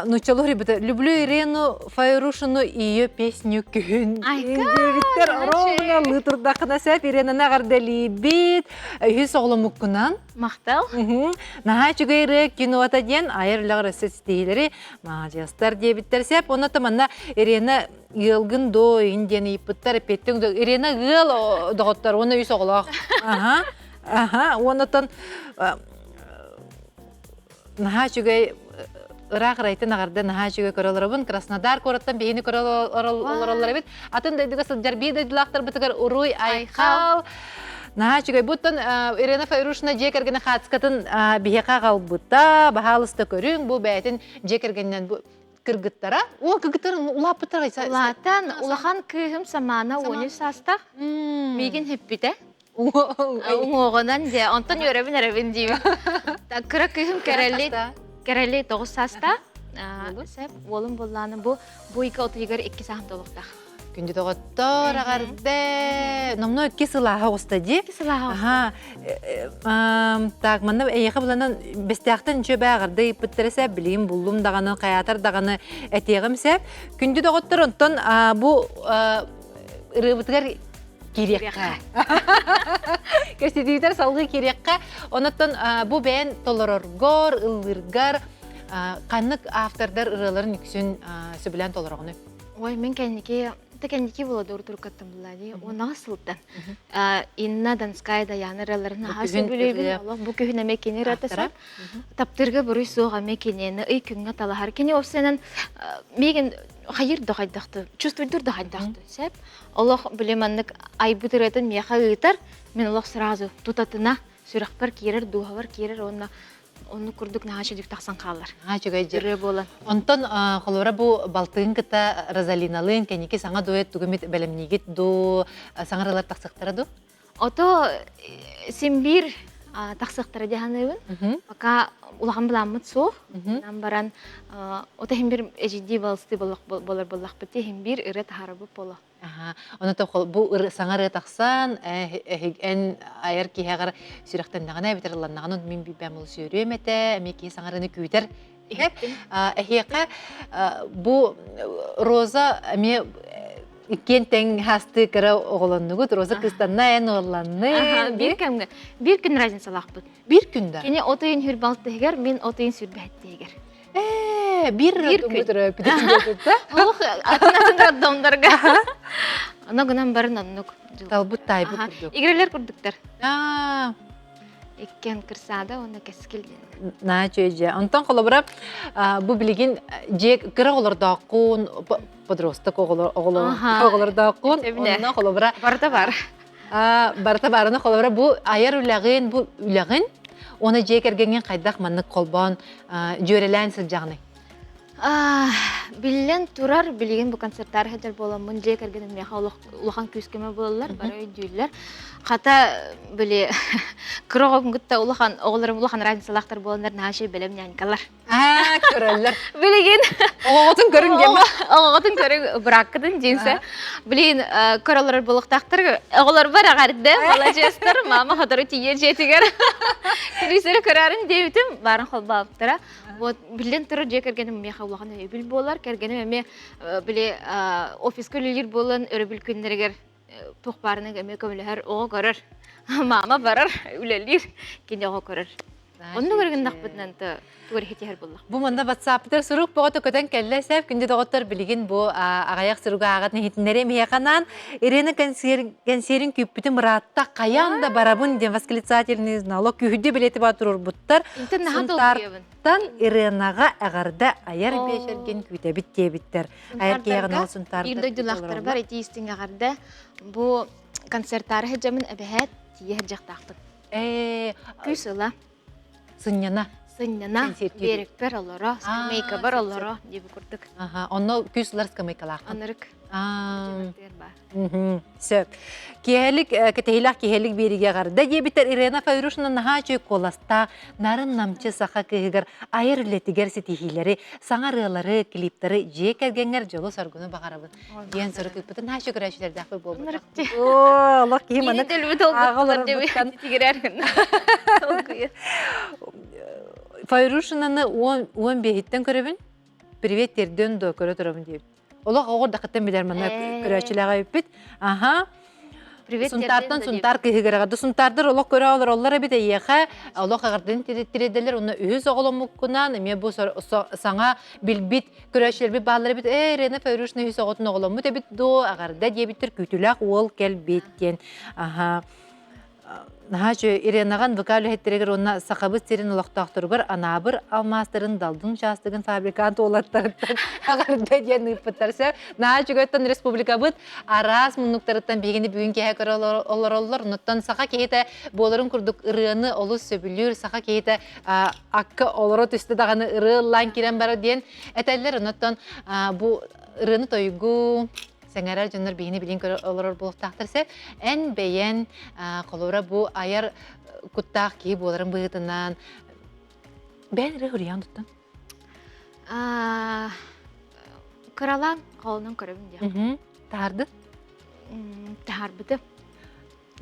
Нуччалуу ребята, люблю Ирену Файрушину и ее песню Күһүн. Диэбиттэр ровно лытырдахына сөп Иренаны эҕэрдэлиибит. Үһүс оҕоломуккунан. Махтал. Наһаа үчүгэй ырыа кинота диэн айар үлэҕэр өссө ситиһиилэри маладьыастар диэбиттэр сөп. Онно манна Ирена ыалгын доо иһин диэн ыйыппыттар. Эппиэттиҥ Ирена ыал доҕоттор уонна үс оҕолоох. Аха. Аха. Уоннатан наһаа үчүгэй ыраах ырайтын аҕарда наһаа үчүгэй көрө олоробун. Краснодар куораттан биһини көрө олороллор эбит. Атын дойдуга сылдьар биир дойдулаахтарбытыгар уруй айхал. Наһаа үчүгэй. Буттан Ирина Файрушина дьиэ кэргэнэ хаацкатын биһиэхэ аҕалбыта. Баһаалыста көрүҥ. Бу бэйэтин дьиэ кэргэнинэн бу кыргыттара. О, кыргыттар улааппыттар. Улаатан улахан кыыһым Самана 13 саастаах. Миигин хиппитэ. Уҥуоҕунан дьэ, онтон үөрэбин эрэбин диибин. Кыра кыыһым Кэрэли, Кэрэли 9 саастаах. Сөп, уолум буллааны бу бу ыйга отуйугар икки сааһым толуктаах. Күндү доҕоттор, эҕэрдэ! Номно икки сылааһа оҕуста дии. Икки сылааһа оҕуста. Так, манна эйиэхэ буланан бэстээхтэн үчүгэй эҕэрдэ ыйыппыттара сэ, билигин буллум даҕаны, хайаатар даҕаны этиэҕим сэ. Күндү доҕоттор, онтон бу ырыабытыгар киириэххэ. Кэпсэтиитэр салгыы киириэххэ. Онон бу бэйэн толороргор, ыллыыргар ханнык автордар ырыаларын үксүн сөбүлээн толороҕунуй? Ой, мин кэнники та кэнники буола туруккаттан булла дии. Уонаҕа сылтан. Инна Донская Даяна ырыаларын наһаа сөбүлүүбүн. Олох бу күһүн эмэ кини ырыата Таптыырга буруй суох эмэ кинини ый күҥҥэ талаһар. Кини опсанан миигин хайыр да хайдахты, чувствуйдур да хайдахты. Сеп. Олох били маннык айбыт ырыатын миэхэ ыытар, мин олох сразу тутатына сүрэхпэр киирэр, дууһабар киирэр уонна оннук курдук наһаа үчүгэй тахсан хаалар. Наһаа үчүгэй дьэ. Ырыа буолан. Онтон холобура бу балтыгын кытта Розалиналыын кэнники саҥа дуэт тугу эмит бэлэмниигит дуу, саҥа ырыалар тахсыахтара дуу? Ото син биир тахсыахтара дии саныыбын. Пока улахан былааммыт суох. Онон баран ото иһин бир эжидии балыстыы болар буоллахпыт иһин биир ырыа таһаарабыт боло. Ону бу саҥа ырыа тахсан, эн айар киһэҕэр сүрэхтэннэҕинэ эбэтэр ылланнаҕына мин билбэм ол сүөрүөм этэ, эмиэ киһи саҥа ырыаны күүтэр. Эһиэхэ бу Роза эмиэ иккиэн тэҥ хаастыы кыра оҕолоннугут Роза кыыстанна эн уолланны биир кэмҥэ биир күн разницалаахпыт биир күн да кини от ыйын хүрбалтыһыгар мин от ыйын сүрбэһэттиһигэр ээ биир биир күн олох атын атын роддомдарга ону гынан барын оннук талбыт таайбыт курдук игрэлэр курдуктар Иккиэн кырсаада уонна кэскил диэн. Наа дьэ. Онтон холобура бу билигин дьиэ кыра оҕолордооххун подросток оҕолордооххун онно холобура барыта бар. Барыта барына холобура бу айар үлэҕин бу үлэҕин уонна дьиэ кэргэҥҥин хайдах маннык холбоон дьүөрэлээн сылдьаҕыный? Биллэн турар, билигин бу концертаары сылдьар буоламмын, дьиэ кэргэним миэхэ олох улахан күүс-көмө буолаллар, бары өйдүүллэр. Хата, били, кыра оҕом кытта улахан, оҕолорум улахан разницалаахтар буоланнар наһаа үчүгэй бэлэм нянькалар. Аа, көрөллөр. Билигин Оҕоҕутун көрүҥ диэн. Оҕоҕутун көрүҥ, бырааккытын диэнсэ. Билигин көрө олорор буолуохтаахтар. Оҕолорбор эҕэрдэ, маладьыастар, мама сотору тиийиэ дьиэтигэр. Телевизоры көрөөрүн диэбитим, баарын холбообуттара. Вот биллэн турар дьиэ кэргэним миэхэ улахан өйөбүл буолар. Кэргэним эмиэ били офиска үлэлиир буолан өрөбүл күннэригэр туох баарынан эмиэ көмөлөһөр, оҕо көрөр. Мама барар, үлэлиир, кини оҕо көрөр. Оннук өргүннахпытынан тугу буллах. Бу манна WhatsApp-тар сурук бөҕөтө көтөн кэллэ сәп күндү доҕоттор билигин бу аҕайах суругу ааҕат иһитиннэриэм иһэханаан Ирина кэнсиэрин күүппүтүм ыраатта хайаан да барабын диэн восклицательный налог күүһүдү билети ба турурбуттар. Сунтаартан Иренаҕа эҕэрдэ айар биэчэргин күүтэбит диэбиттэр. Айар киэҕин Сунтаардар. Биир дойдулаахтарбар ити истиҥ эҕэрдэ. Бу концертаары сылдьаммын эбэһээт тиийэ сылдьахтаахпын. Күүс ыла. Сынньана. Сынньана, биэрэкпэр олоро, скамейкабар олоро диэби курдук. Аха, онно күүс ылар скамейкалааххын. Анырык. Сөп. Киэһэлик кэтэһиилээх киэһэлик биэриигэ эҕэрдэ диэбиттэр Ирена Файрушина наһаа үчүгэй куоластаах, нарын-намчы саха кыыһыгар айар үлэтигэр ситиһиилэри, саҥа ырыалары, клиптары дьиэ кэргэҥҥэр дьолу-соргуну баҕарабын диэн сурук ыыппытын наһаа үчүгэй көрөөччүлэрдээхпит буолбута. Оо, олох киһи маннык ааҕа олорорбуттан. Файрушинаны 15-иттэн көрөбүн. Привет тиэрдэн дуо көрө турабын диэбит. Олох оҕо дакыттан билэр манна көрөөччүлээх эбиппит. Аха. Привет, Сунтаартан Сунтаар кыһыгар эҕэрдэ. Сунтаардар олох көрө олороллор эбит эйиэхэ. Олох эҕэрдэн тириэдэлэр. Онно үһүс оҕоломмуккунан эмиэ бу саҥа билбит көрөөччүлэрбит бааллар эбит. Ээ, Рена Файрушна үһүс оҕотун оҕоломмут эбит дуо? Эҕэрдэ диэбиттэр күүтүүлээх уол кэлбит диэн. Аха. Наһаа үчүгэй Иренаҕа НВК үлэһиттэригэр уонна Сахабыт сирин олохтоохторугар Анаабыр алмаастарын Далдун учаастагын фабрикант уолаттарыттан эҕэрдэ диэн ыыппыттар. Сөп. Наһаа үчүгэйтэн республикабыт араас муннуктарыттан биһигини бүгүн киэһэ көрө олороллор. Оннуттан саха киһитэ буоларын курдук ырыаны олус сөбүлүүр, саха киһитэ акка олоро түстэ даҕаны ырыа ыллаан киирэн барар диэн этэллэр. Оннуттан бу ырыаны тойгу сэҥээрэр дьоннор биһини билин көрө олорор буолуохтаахтар сөп. Эн бэйэн холобура бу айар куттаах киһи буоларын быһыытынан бэйэн ырыа суруйаҕын туттан? Кыралаан холонон көрөбүн диэх. Таһарды? Таһарбытым.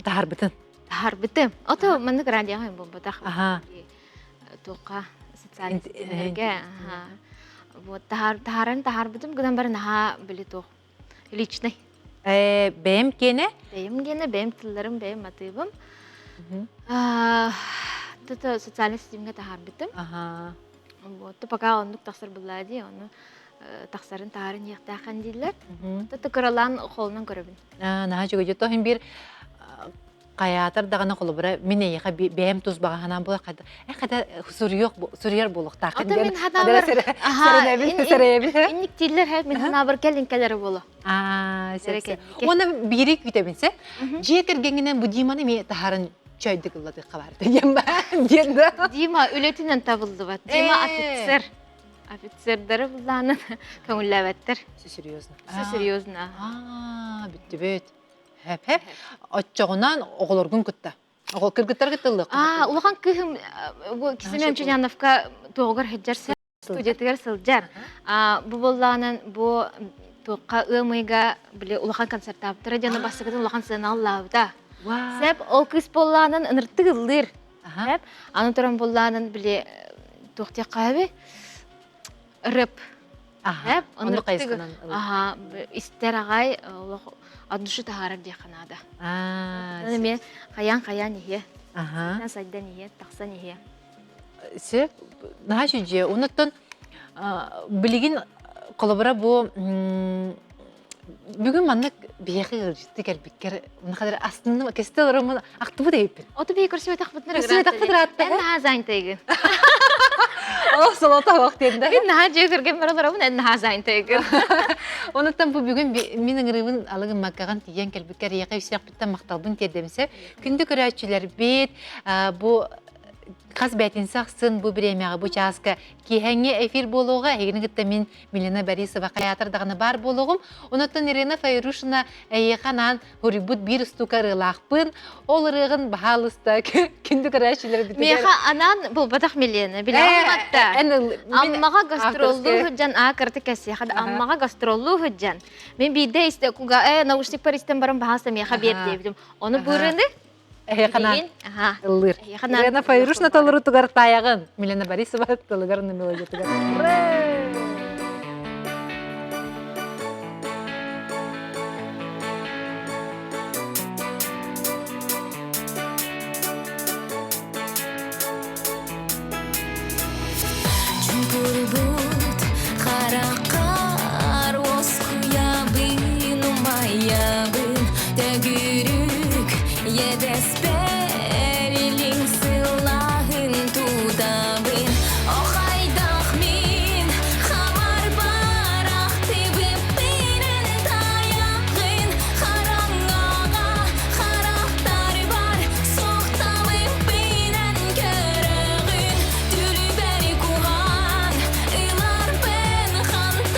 Таһарбытын? Таһарбытым. Ото маннык радиоҕа буолбатах. Туохха социальный ситимнэргэ. Вот таһааран таһаарбытым гынан баран наһаа били туох личный. Бэйэм киэнэ? Бэйэм киэнэ, бэйэм тылларым, бэйэм матыыбым. Тута социальный ситимҥэ таһаарбытым. Вот, пока оннук тахсар буллаа дии, ону тахсарын таһарын иэхтээххин дииллэр. Тута кыралаан холунан көрөбүн. Наһаа үчүгэй. Дьэ, иһин биир хайаатар даҕаны холобура мин эйиэхэ бэйэм тус баҕа санаам буолар хайда э хайда суруйуох суруйар буолуохтааххын Ото диэн мин ханаабар сэрэйэбин сэрэйэбин инник дииллэр һэ мин ханаабар кэлин кэлэрэ буоло. Аа сөп Уонна биири күүтэбин сэ. Дьиэ кэргэҥҥинэн бу Диманы эмиэ таһарын чөйдүк ыллатыахха баар диэн диэн да. Дима үлэтинэн табыллыбат. Дима офицер. Офицердары буллаанын көҥүллээбэттэр. Все серьезно. Все серьезно. Аа, бүттүбүт. Хэп-хэп. Оччоҕунан оҕолоргун кытта. Оҕо кыргыттар кытта ыллыаххын. Аа, улахан кыыһым бу Семен Чуняновка туоҕугар сылдьар студиятыгар сылдьар. Бу буоллаҕынан бу туохха ыам ыйга били улахан концертаабыттара диэн бастакытын улахан сыана ыллаабыта. Сэп ол кыыс буоллаҕынан ыныртык ыллыыр. Сэп аны туран буоллаҕынан били туох диэххэ рэп Аха, оннук хайысханан Аха, истэр аҕай олох от души таһаарар диэххэ наада. Аа, Эмиэ хайаан-хайаан иһиэ. Аха. Сайдан иһиэ, тахсан иһиэ. Сөп, наһаа үчүгэй. Онуттан билигин холобура бу Бүгүн маннык биһиэхэ ыалдьытты кэлбиккэр мына астынным кэстэ олороммун ахтыбыт эбиппин. Оту биһи көрсүбэтэхпитин Көрсүбэтэхпит ыраатта. Эн наһаа занятайгын. Олох солото суох диэн да. Мин наһаа дьиэ кэргэн бар олоробун эн наһаа занятайгын. Онуттан бу бүгүн мин ыҥырыыбын алыгыммаккаҕын тиийэн кэлбиккэр эйиэхэ үсүөхпүттэн махталбын тиэрдэмсэ. Күндү көрөөччүлэрбит бу хас бээтинсэ ахсын бу бириэмэҕэ бу чааска киэһэҥҥи эфир буолуоҕа эһигини кытта мин Милена Борисова хайаатар даҕаны баар буолуоҕум. Онуттан Ирина Файрушина эйиэхэ анаан суруйбут биир устуука ырыалаахпын. Ол ырыаҕын баһаалыста күндү көрөөччүлэрбитигэр. Миэхэ анаан буолбатах Милена, билэҕин батта. Аммаҕа гастроллуу сылдьан аа кыраты кэссиэхэ Аммаҕа гастроллуу сылдьан. Мин биирдэ истэ куга э наушникпар истэн баран баһаалыста миэхэ биэр диэбитим. Ону бу ырыаны Эһиэхэ ыллыыр. Елена Файрушна толорутугар таайаҕын. Милена Борисова тылыгар мелодиятыгар. Чуҥкурбут хараххар уоскуйабын, умайабын Төгүрүк иэдэспэр илиҥ сылааһын тутабын Охайдах мин хабарбар ахтыбыппын тайаҕын Хараҥаҕа харахтарбар суохтабыппынан көрөҕүн Түлүбэр куһаан ыларбын хантан.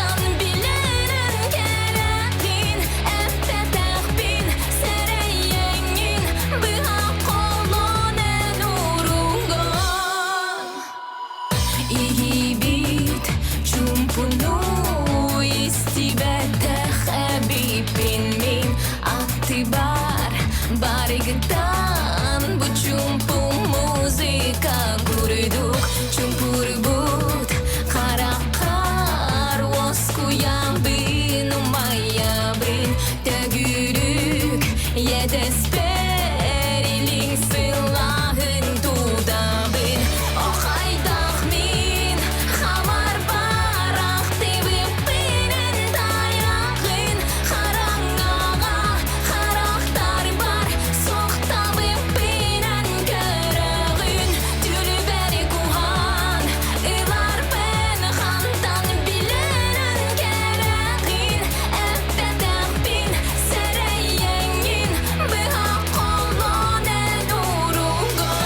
Йедэспэр илиҥ сылааһын тутабын Охайдах мин хамар барах тибиппинэн тайаҕын Хараҥаҕа харахтар бар Сохтабыппынан көрөҕүн Түлүбэри куһаан Ыларбын хантан билэрин кэрэҕин Эппэтэхпин сэрэйэҥҥин Быһа холлон эн уругар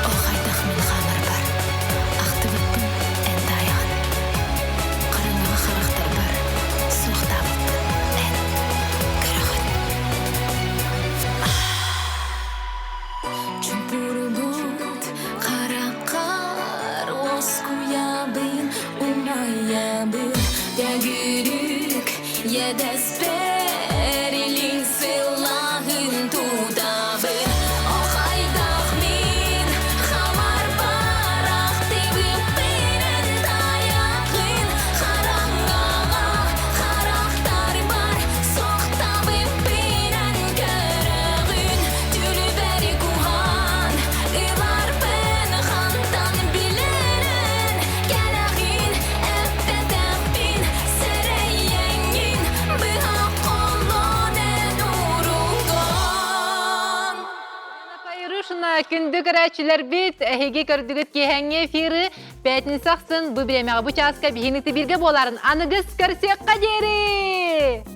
Охайдах мин хааларбар, ахтыбыппын эн таайаҕын. Хараҥаҕа харахтарбар суохтаабыппын эн көрөҕүн. Чуҥкурбут хараххар уоскуйабын, умайабын Төгүрүк иэдэспэр илиҥ сылааһын тутабын Охайдах мин хамар барах тибиппинэн тайаҕын Хараҥаҕа харахтарбар сохтабыппынан көрөҕүн Түлүбэри куһаан ыларбын хантан билэрин Кэлэҕин эппэтэхпин сэрэйэҥҥин Быһа холлон эн уруган Пайрушина күндү көрөөччүлэрбит, эһиги көрдүгүт киэһэҥҥи эфиры пятница ахсын бу бириэмэҕэ бу чааска биһиги бирге буоларын аныгыс көрсүөххэ диэри!